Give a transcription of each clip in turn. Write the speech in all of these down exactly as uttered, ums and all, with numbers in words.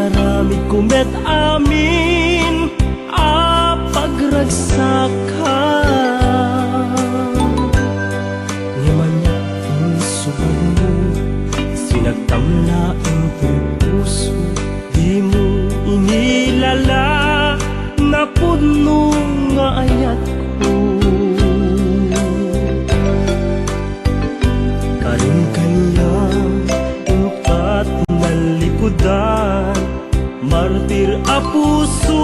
Aramidko met amin a pagragsakka. Ngem ania insubagmo, sinagtam laeng toy puso, dimo inilala, napudno nga ayatko. Karim kaniak, inka ti nalikudan, martir a puso,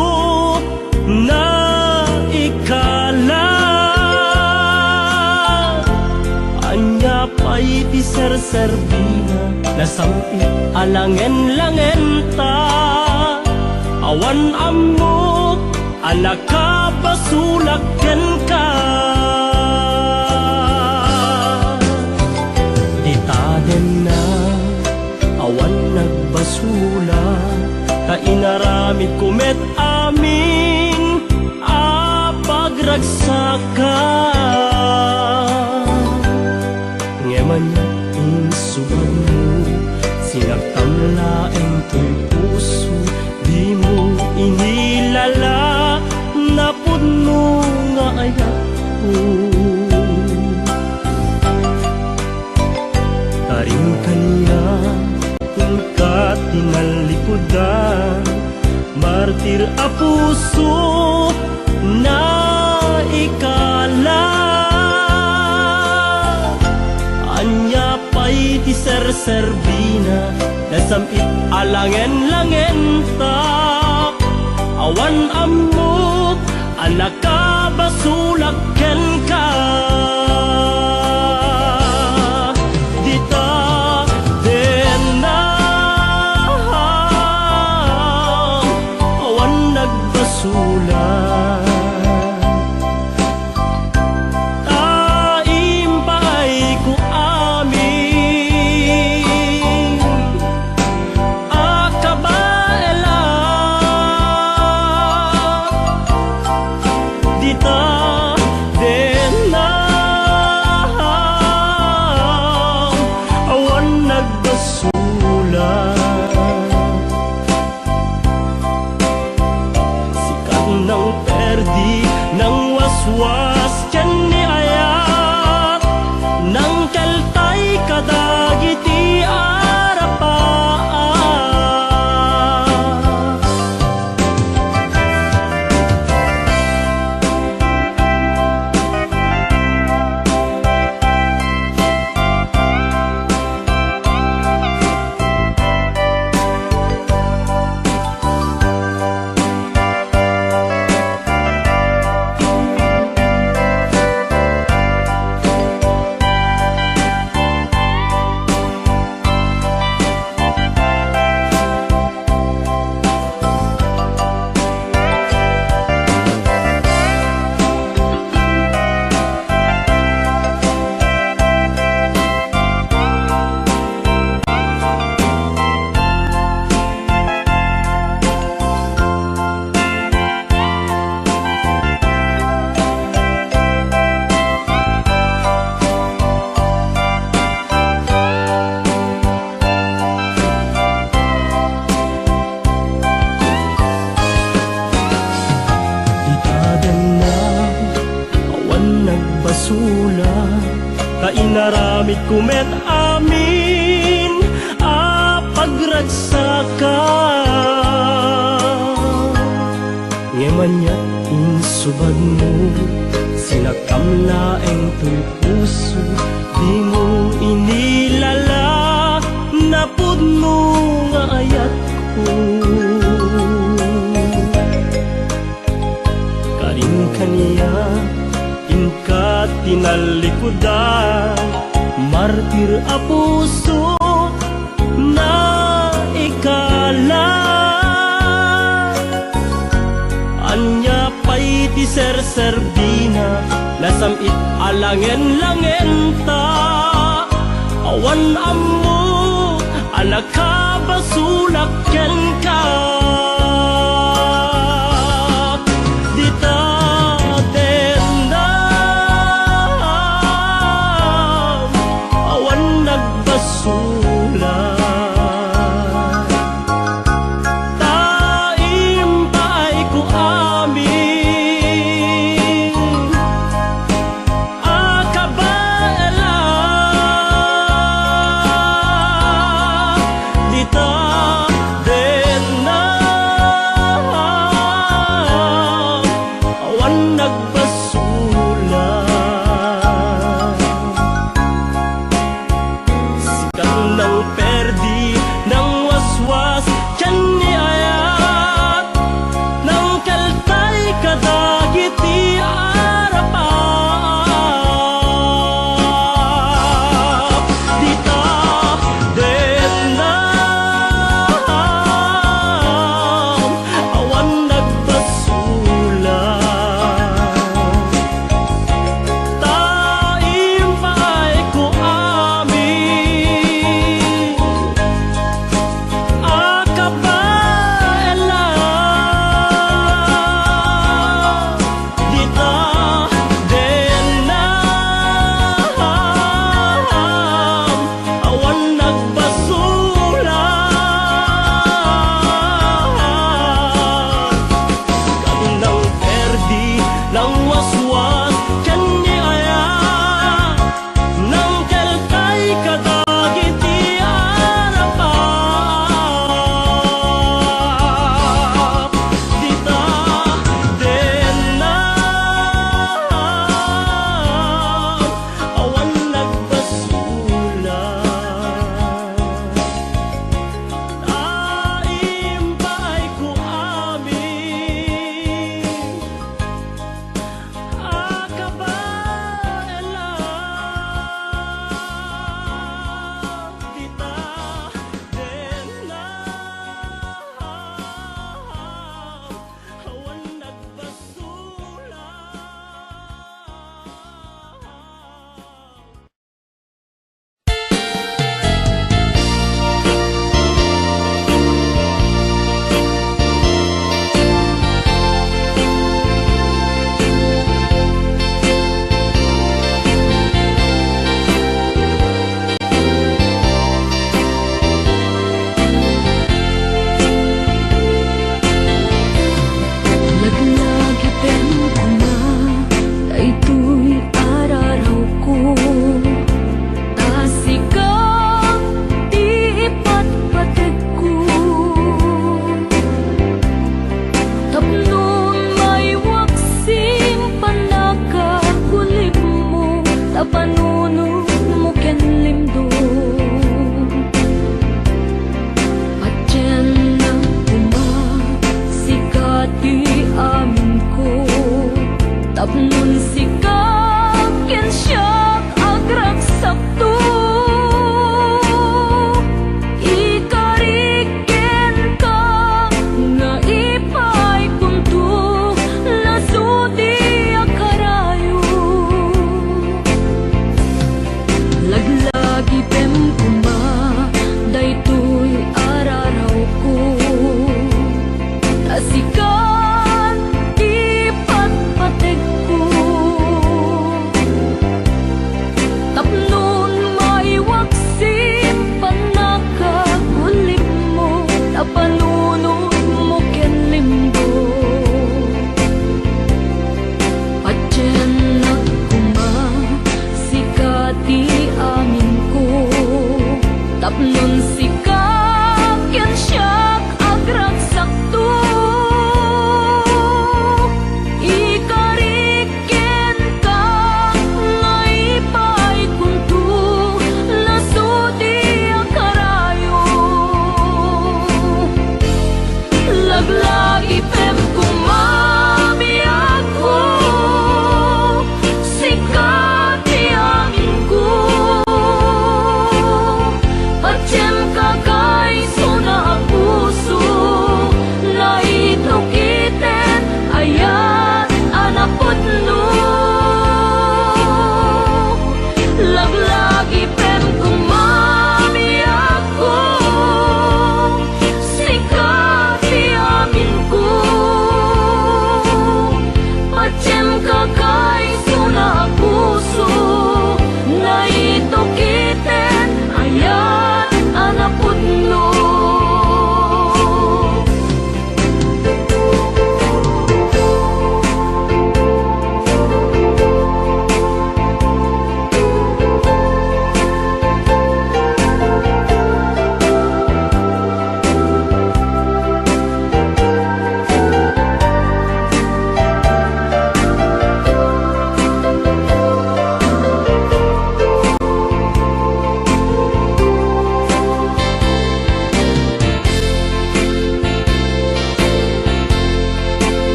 naikala. Ania pay ti serserbina, nasam-it a langen-langenta. Awan ammok a nakabasolak kenka. Dita denna, awan nagbasolak, ta inaramidko met amin a pagragsakka. Ngem ania insubagmo, sinagtam laeng toy puso, dimo inilala, napudno nga ayatko. Karim kaniak, inka ti nalikudan, martir a puso, naikala. Ania pay ti serserbina, nasam-it a langen-langenta. Awan ammok a nakabasolak kenka. Dita denna, awan nagbasolak. Ta impaayko amin a kabaelan. Dita denna, awan nagbasolak. Sika ti nangperdi, nangwaswas ken ni ayat, nangkeltay kadagiti arapaak. Dita denna, awan nagbasolak, ta inaramidko met amin a pagragsakka. Ngem ania insubagmo, sinagtam laeng toy puso, dimo inilala, napudno nga ayatko. Karim kaniak, inka ti nalikudan, martir a puso, naikala. Ania pay ti serserbina, nasam-it a langen-langenta. Awan ammo a nakabasolak kenka. Dita dendam, awan nagbasolak.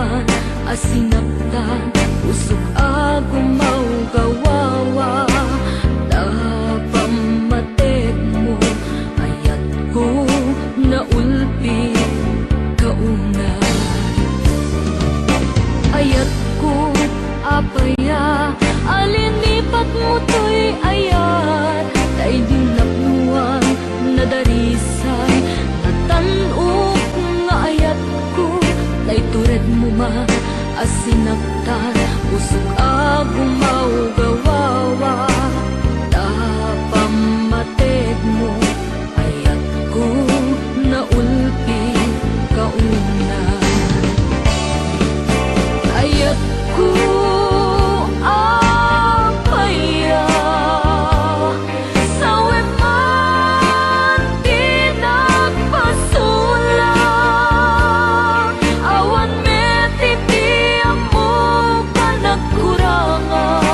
a sinaktan, usok a gumawgawawa, ta pammatedmo, ayatko, naulpi ka una. Ayatko, apay a linipatmo toy ayat, ta idi napnoan, nadarisay, natan-ok nga ayatko, ta ituredmo man a sinaktan, usok a gumawgawawa, ta pammatedmo, ayatko, naulpi ka una. Ayatko, apay a, sawen man ti nagpasulak, awan met iti ammok a nagkurangan.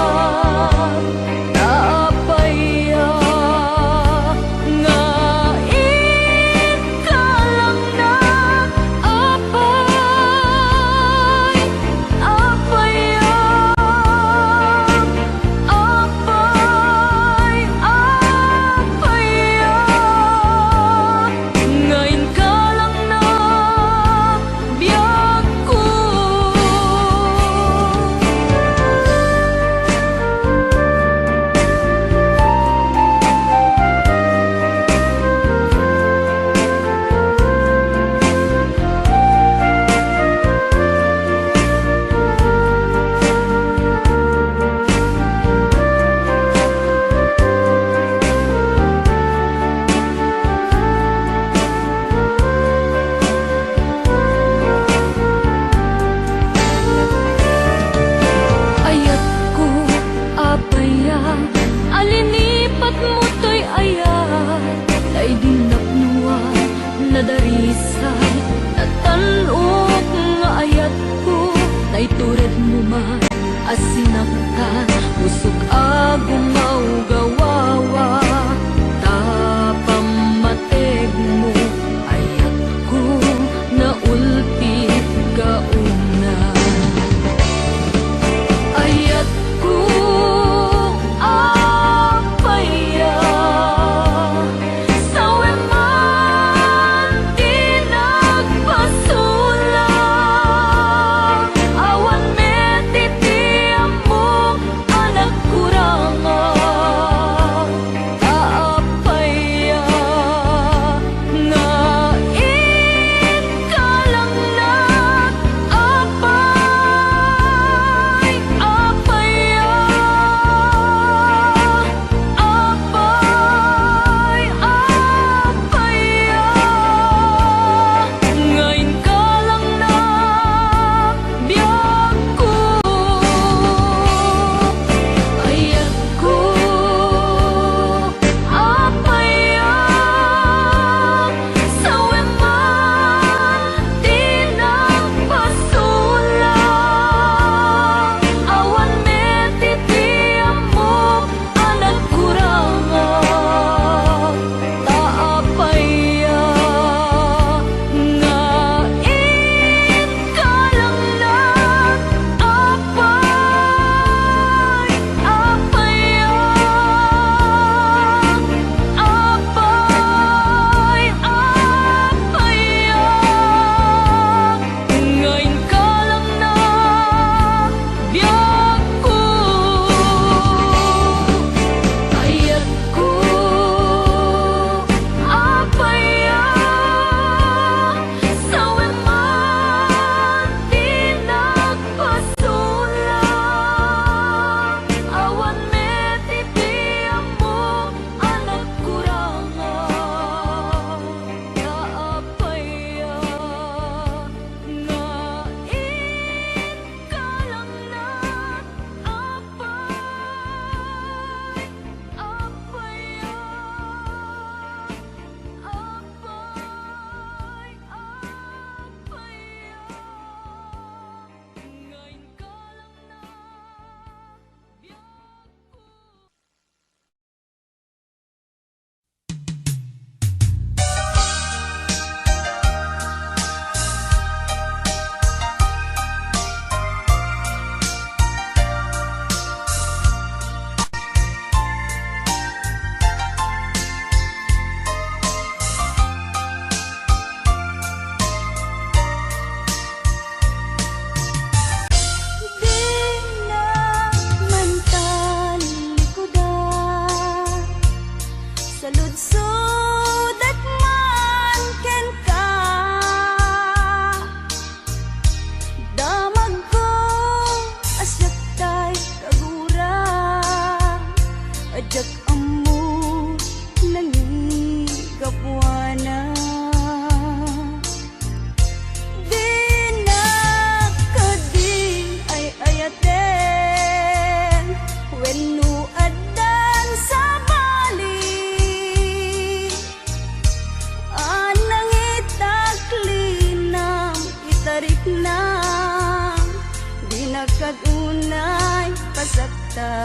Kag unay pasakta.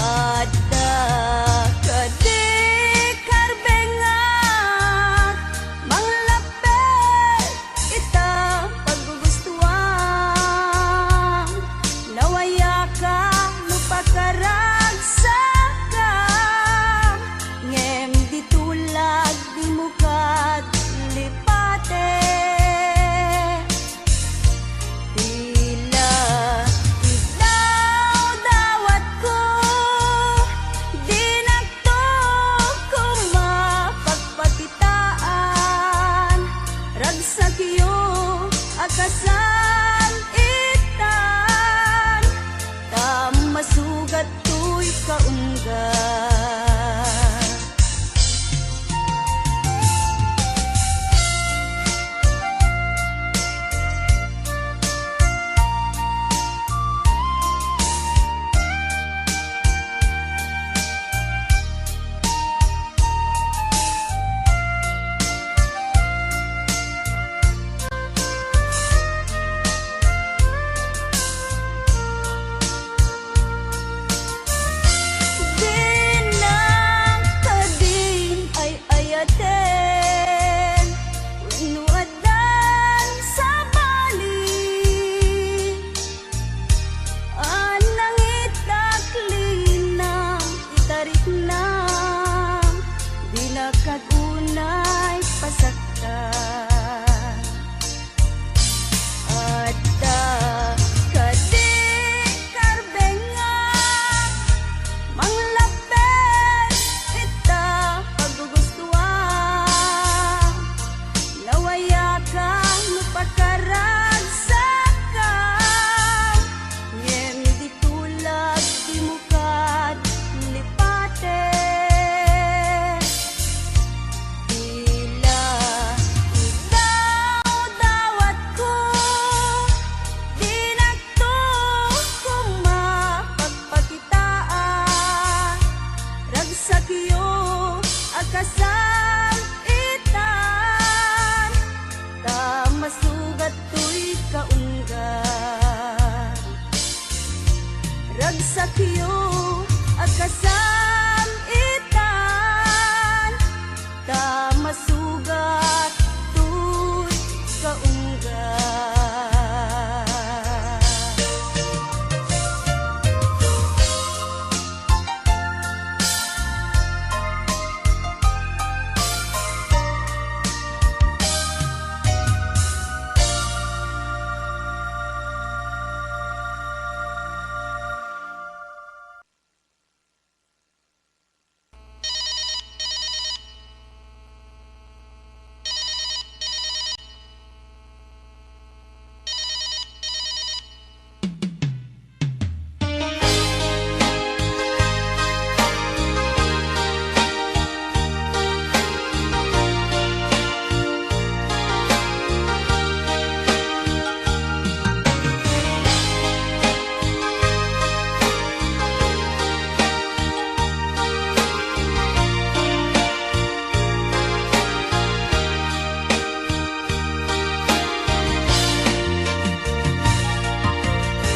Adda kadi karbengak, manglapped ita paggugustuan. Nawayaka no pakaragsaka, ngem di tulag dimo kad lipate. Tila idawdawatko, dinakto koma pagpakitaan. Ragsakyo a kasal-itan, ta masugat toy kaungga. Dinak kadin ay-ayaten wenno addan sabali. Annang itak linam, itariknam, dinak kagunay pasakta. Adda kadi karbenga, manglapped ita paggugustuan. Nawayaka no pakaragsaka, ngem di tulag dimo kad lipate. Tila idawdawatko, dinak to koma pagpakitaan. Ragsakyo a kasal-itan, ta masugat toy kaungga. Ragsakyo a kasal-itan, ta masugat toy kaungga.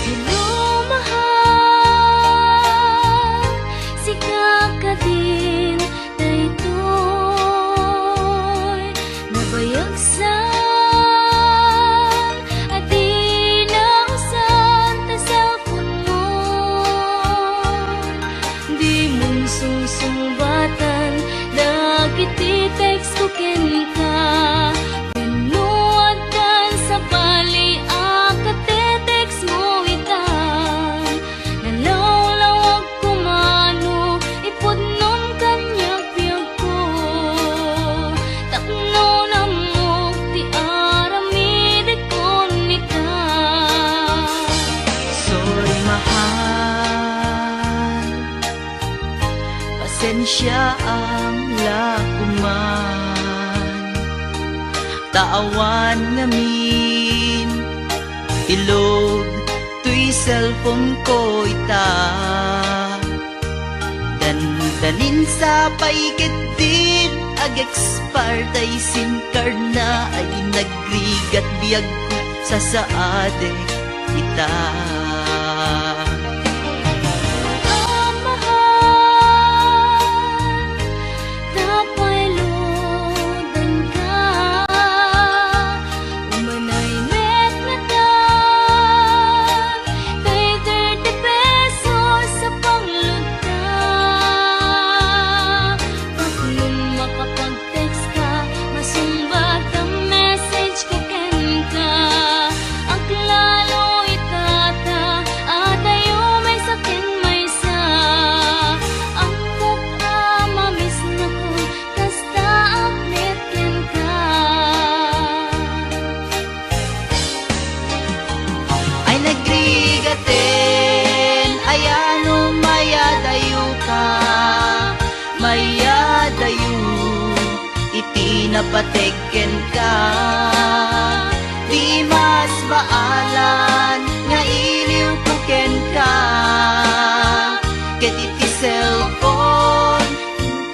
Hello, mahal, sika kadin daytoy nabayagsan a di nausan ta cellphone mo. Dimon sungsungbatan dagiti text ko kenka. Wenno addan sabali a ka-text mo ita. Nalawlawag koma no ipudnom kaniak biagko. Tapno nammok ti aramidek kunita. Sorry, mahal. Pasensiaam la koman. Ta awan ngamin ilog toy cellphone ko ita. Dandanin sa pay ketdin ag-expire tay SIM card na ay nagrigat biagko. sasaadek ita. Amahal, ta payloadanka. Umanay met ngatan, kay thirty pesos a pangloadta. Tapno makapag-text ka, masungbat a message ko kenka. Aglalo itata, adayo maysa ken maysa. Ammok a mamiss nakon, kasta a met kenka. Ay nagrigaten, ayan no mayadayo ka, mayadayo iti napateg kenka. Di mas baalan nga iliwko kenka, ket iti cellphone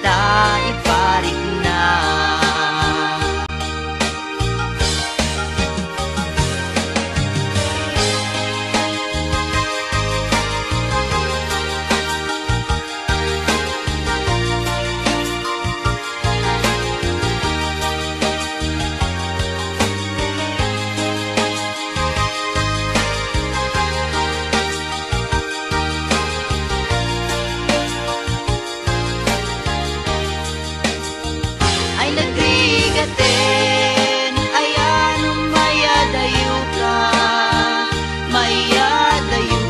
ta iparikna. Ay nagrigaten, ayan no mayadayo ka, mayadayo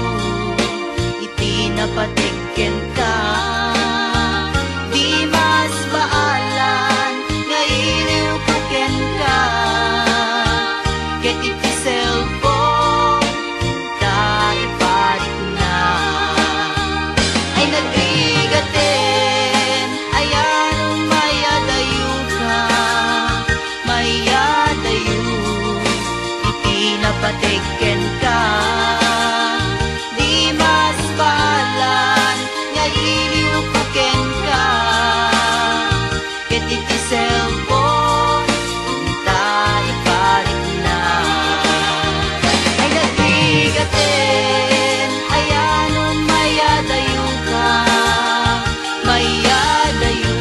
iti napateg kenka. Di mas baalan nga iliwko kenka, ket iti cellphone ta iparikna. Ay nagrigaten, ayan no mayadayo ka, mayadayo iti napateg kenka. Di mas baalan nga iliwko kenka, ket iti cellphone ta iparikna. Ay nagrigaten, ayan no mayadayo ka, mayadayo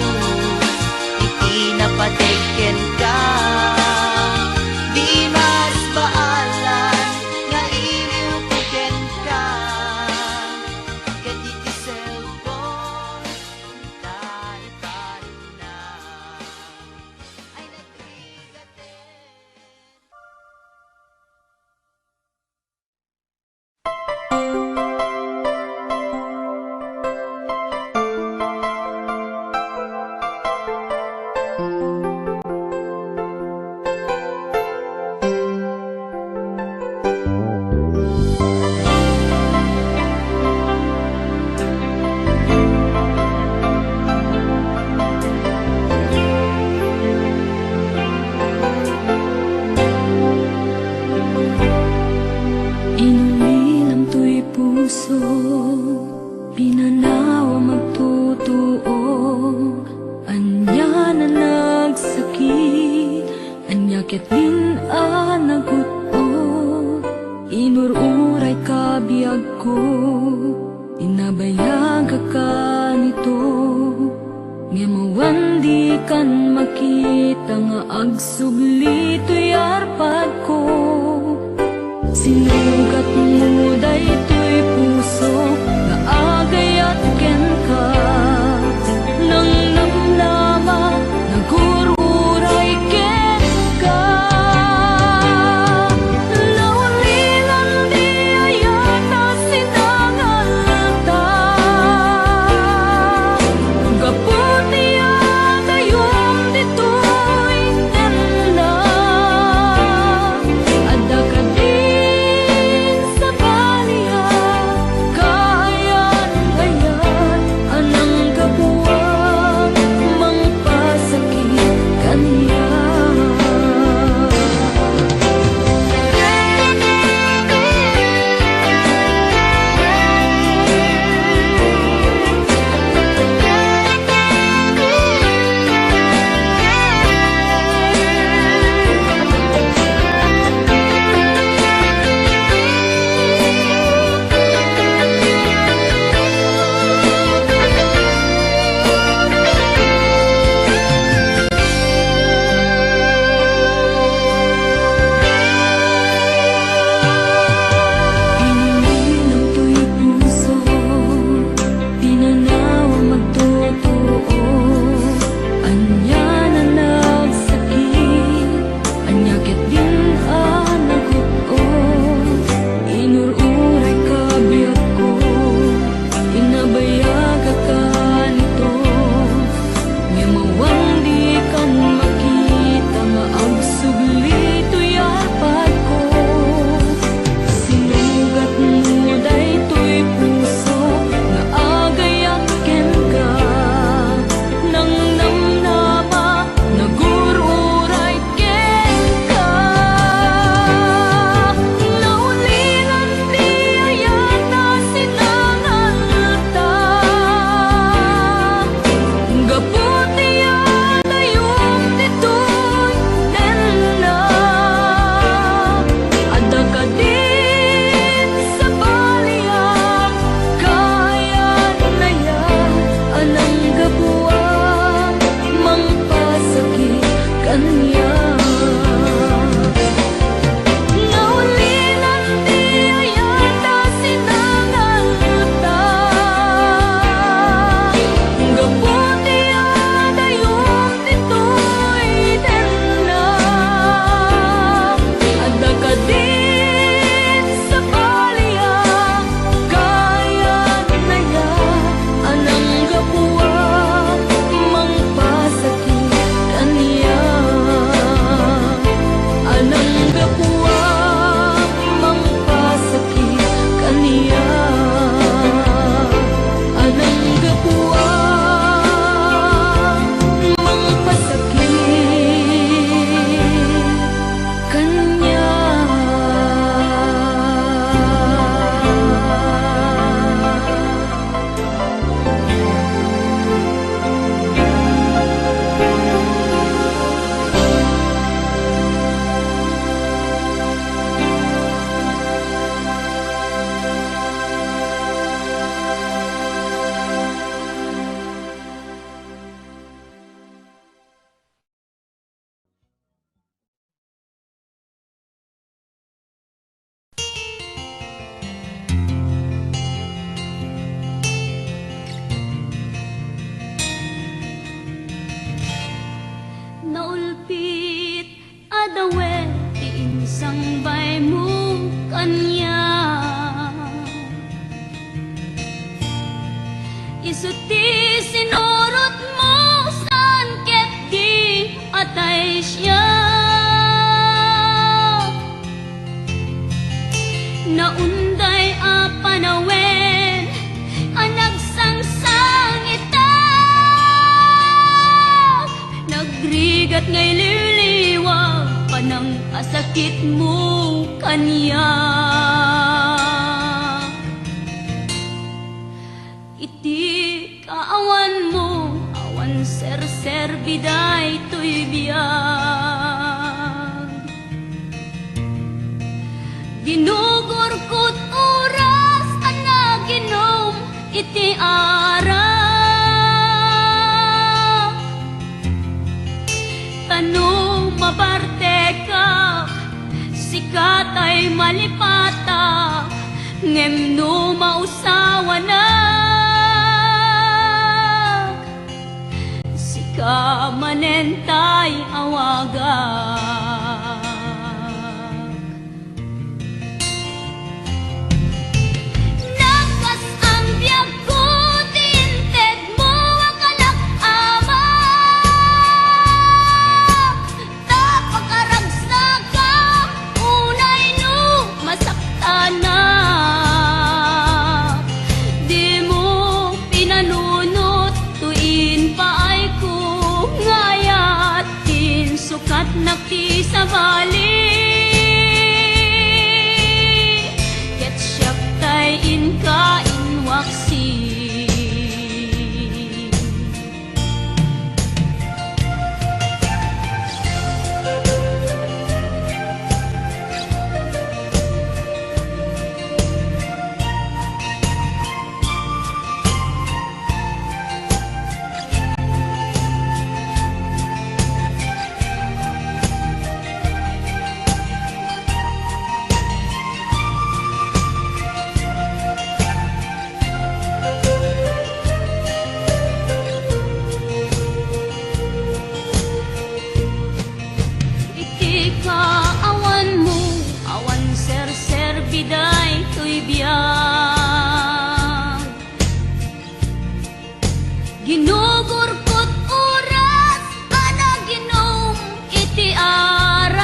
iti napateg kenka. Di mas baalan nga iliwko kenka, ket iti cellphone ta iparikna. Ay nagrigaten. Inulilam toy puso, pinanawam agtutuo, ania a nagsakit, ania ket din a nagut-ot, inur-uray ka biagko, inabayagak kanito. Ngem awan dikan makita nga agsubli toy arpadko. Sinugatmo daytoy puso nga agayat kenka. Nangnamnama, nagur-uray kenka. Naulilan di ayat a sinangalta. Gapu ti adayom ditoy tenna, adda kadi Dawet ti insangbaymo kaniak. Isu ti sinurotmo saan ket di atay siak. Naunday a panawen a nagsangsangitak, nagrigat nga ililiwag panang a sakitmo kaniak. Iti kaawanmo, awan serserbi daytoy biag. Ginugurkot oras a naginom iti arak. Ta no mabartekak, sika tay malipatak, ngem no mausawanak, sika manen tay awagak. Nagkas-ang biagko ti intedmo a kalak, Ama. Ta pakaragsakam unay no masaktanak. Dimo pinanunot toy impaayko nga ayat. Insukatnak ti sabali, ket siak tay inka inwaksi. Iti kaawanmo, awan serserbi daytoy biag. Ginugurkot oras a naginom iti arak.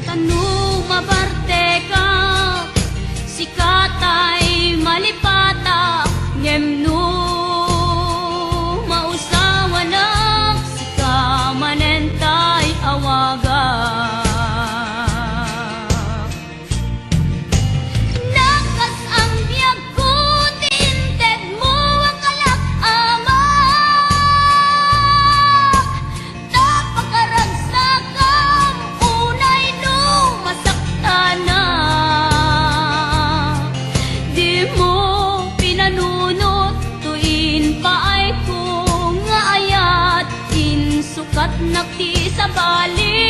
Ta no mabartekak, sika tay malipatak, ngem no mausawanak, sika manen tay awagak. Nagkas-ang biagko ti intedmo a kalak, Ama. Ta pakaragsakam unay no masaktanak. Dimo pinanunot toy impaayko nga ayat. Insukatnak ti sabali,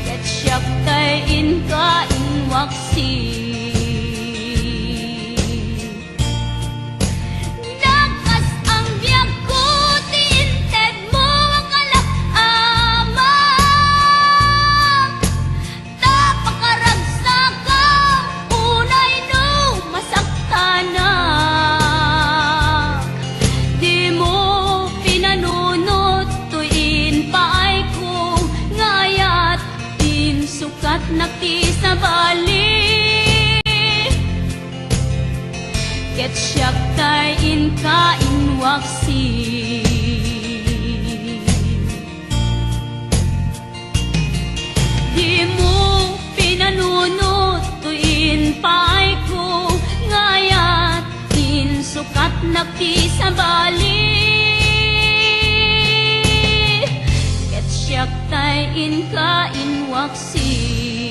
ket siak tay inka inwaksi. Nagkas-ang biagko ti intedmo a kalak, Ama. Ta pakaragsakam unay no masaktanak. Dimo pinanunot toy impaayko nga ayat. Insukatnak ti sabali, ket siak tay inka inwaksi. Dimo pinanunot toy impaayko nga ayat. Insukatnak ti sabali, ket siak tay inka inwaksi.